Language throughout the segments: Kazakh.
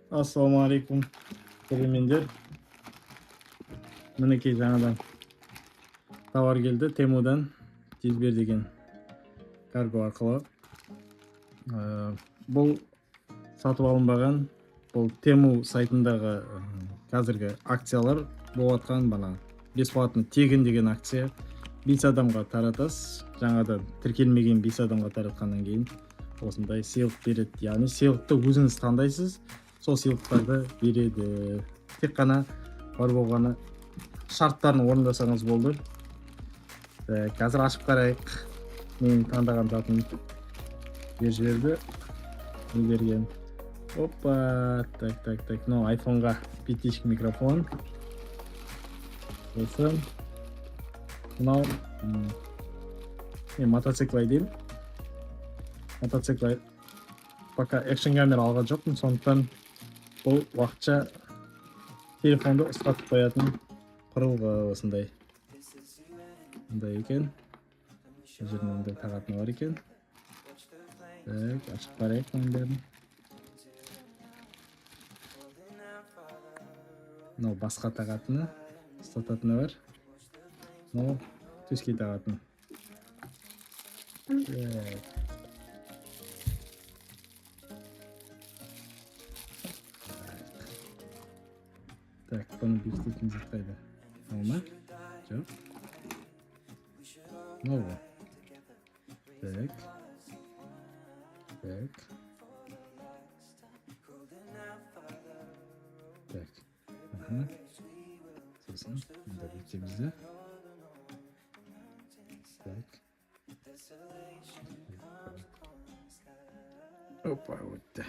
Ассалаумағалейкум, көрермендер. Мінекей, жаңадан товар келді Темудан, тез бер деген карго арқылы. Бұл сатып алынбаған, бұл Тему сайтындағы қазіргі акциялар болып жатқан, бана бесплатно, тегін деген акция. 5 адамға таратасыз, жаңадан тіркелмеген 5 адамға таратқаннан кейін осындай сыйлық береді. Яғни сыйлықты өзіңіз таңдайсыз, сол сыйлықтарды береді. Тек қана бар болғаны шарттарын орындасаңыз болды. Қазір ашып қарайық. Менің таңдаған затым беріп жіберді. Не берген? Опа, так, так, так. Мынау айфонға петличка микрофон. Сосын мынау мен мотоцикл айдаймын. Мотоцикл пока экшн камера алған жоқпын, сондықтан бұл уақытша телефонды ұстатып қоятын құрылғы осындай. Мындай екен. Бұл жерде мындай тағатыны бар екен. Так, ашып қарайық мынаның бәрін. Мынау басқа тағатыны, ұстататыны бар. Мынау төске тағатын. Так. Так, бұны бекітетін зат қайда? Мынау ма? Жоқ. Мынау ғой. Так. Так. Так. Аха. Сосын мында бекітеміз де. Так. Опа, өтті.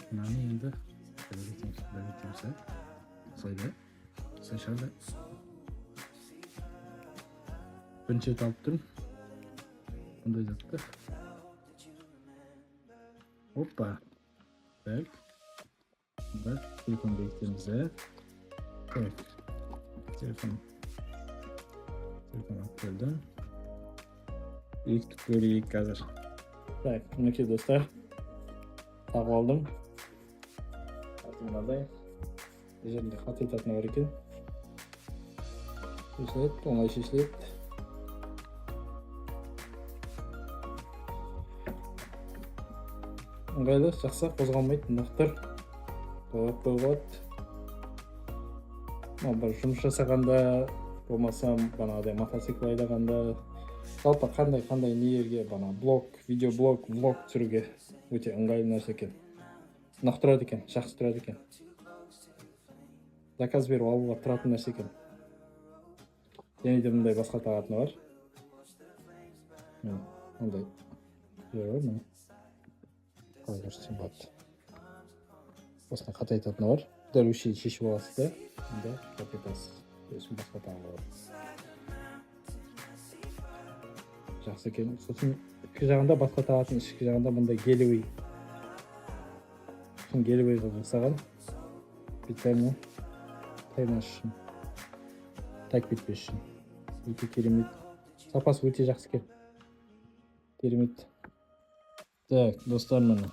Мынаны енді бекітеміз, бекітеміз, да? Осылай да? Осылай шығар да? Бірінші рет алып тұрмын бұндай затты. Опа. Так. Мында телефон бекітеміз, да? Так. Телефон. Телефон алып келдім. Бекітіп көрейік қазір. Так, мінекей, достар. Тағып алдым. Аты мынадай. Бұл жерінде қатайтатыны бар екен. Шешіледі, оңай шешіледі. Ыңғайлы, жақсы, қозғалмайды, нық тұр. Қойып қоюға болады. Мынау бір жұмыс жасағанда, болмаса бағанағыдай мотоцикл айдағанда, жалпы қандай қандай нелерге, бана блог, видеоблог, влог түсіруге өте ыңғайлы нәрсе екен. Нық тұрады екен, жақсы тұрады екен. Заказ беріп алуға тұратын нәрсе екен. Және де мындай басқа тағатыны бар. Міне, мындай жері бар, міне. Қалай көрсетсем болады. Осыны қатайтатыны бар. Дәл осы жерді шешіп аласыз да, мында қатайтасыз. Сосын басқа тағуға болады. Жақсы екен. Сосын ішкі жағында басқа тағатын, ішкі жағында мындай гелевый. Сосын гелевый қылып жасаған. Специально таймас үшін. Тайып кетпес үшін. Өте керемет. Сапасы өте жақсы екен. Керемет. Так, достар, міне.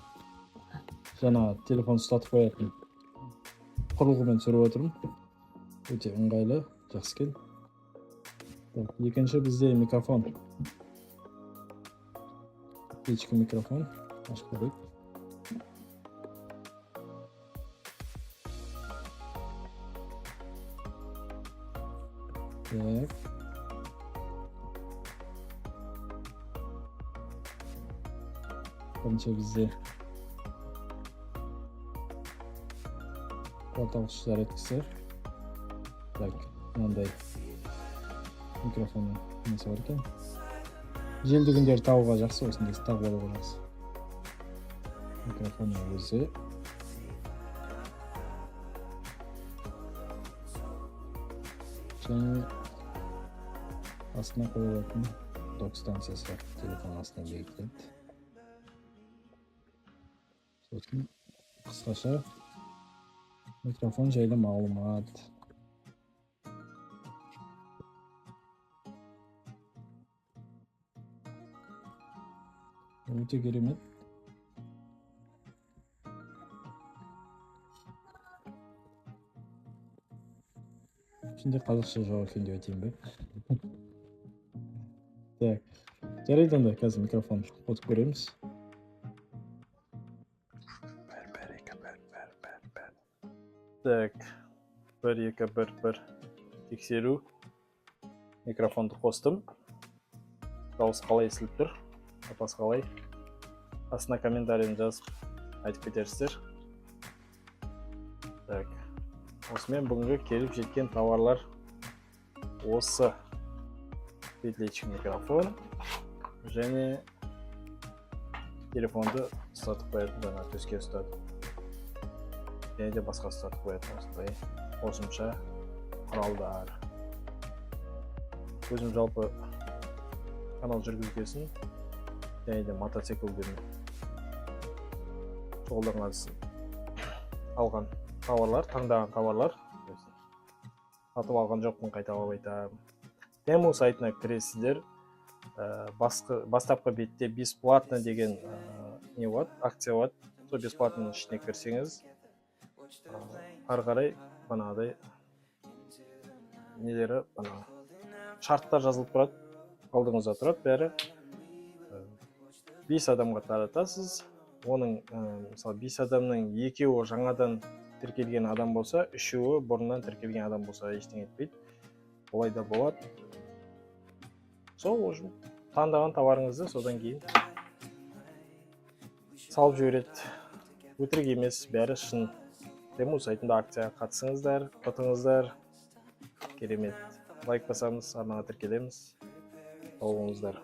Жаңа телефон ұстатып қоятын құрылғымен түсіріп отырмын. Өте ыңғайлы, жақсы екен. Так, екінші бізде микрофон. Петличка микрофон. Ашып көрейік. Так. Бірінші бізде орталық зарядкасы. Так, мынандай микрофонның несі бар екен. Желді күндері тағуға жақсы, осындай тағып алуға жақсы. Микрофонның өзі. Және астына қойылатын док станциясы бар. Телефон астына бекітіледі. Сосын қысқаша микрофон жайлы мағлұмат. Өте керемет. Ішінде қазақша жоқ екен деп айтайын ба? Так, жарайды, онда қазір микрофон қосып көреміз. 1, 1, 2, 1, 1, 1, 1. Так, 1, 2, 1, 1. Тексеру. Микрофонды қостым. Дауыс қалай естіліп тұр? Сапасы қалай? Астына комментарийін жазып айтып кетерсіздер. Так, осымен бүгінгі келіп жеткен тауарлар осы: петличка микрофон және телефонды ұстатып қоятын, жаңа төске ұстатып және де басқа ұстатып қоятын осындай қосымша құралдар. Өзім жалпы канал жүргізгесін және де мотоциклмен шұғылданған соң алған тауарлар, таңдаған тауарлар, сатып алған жоқпын, қайталап айтамын. Temu сайтына кіресіздер, бастапқы бетте «бесплатно» деген не болады, акция болады. Сол бесплатный ның ішіне кірсеңіз, ары қарай бағанағыдай нелері, ана шарттар жазылып тұрады, алдыңызда тұрады бәрі. 5 адамға таратасыз. Оның мысалы, 5 адамның екеуі жаңадан тіркелген адам болса, үшеуі бұрыннан тіркелген адам болса, ештеңе етпейді, олай да болады. Сол, в общем, таңдаған товарыңызды содан кейін салып жібереді. Өтірік емес, бәрі шын. Temu сайтында акцияға қатысыңыздар, ұтыңыздар. Керемет. Лайк басамыз, арнаға тіркелеміз. Сау болыңыздар.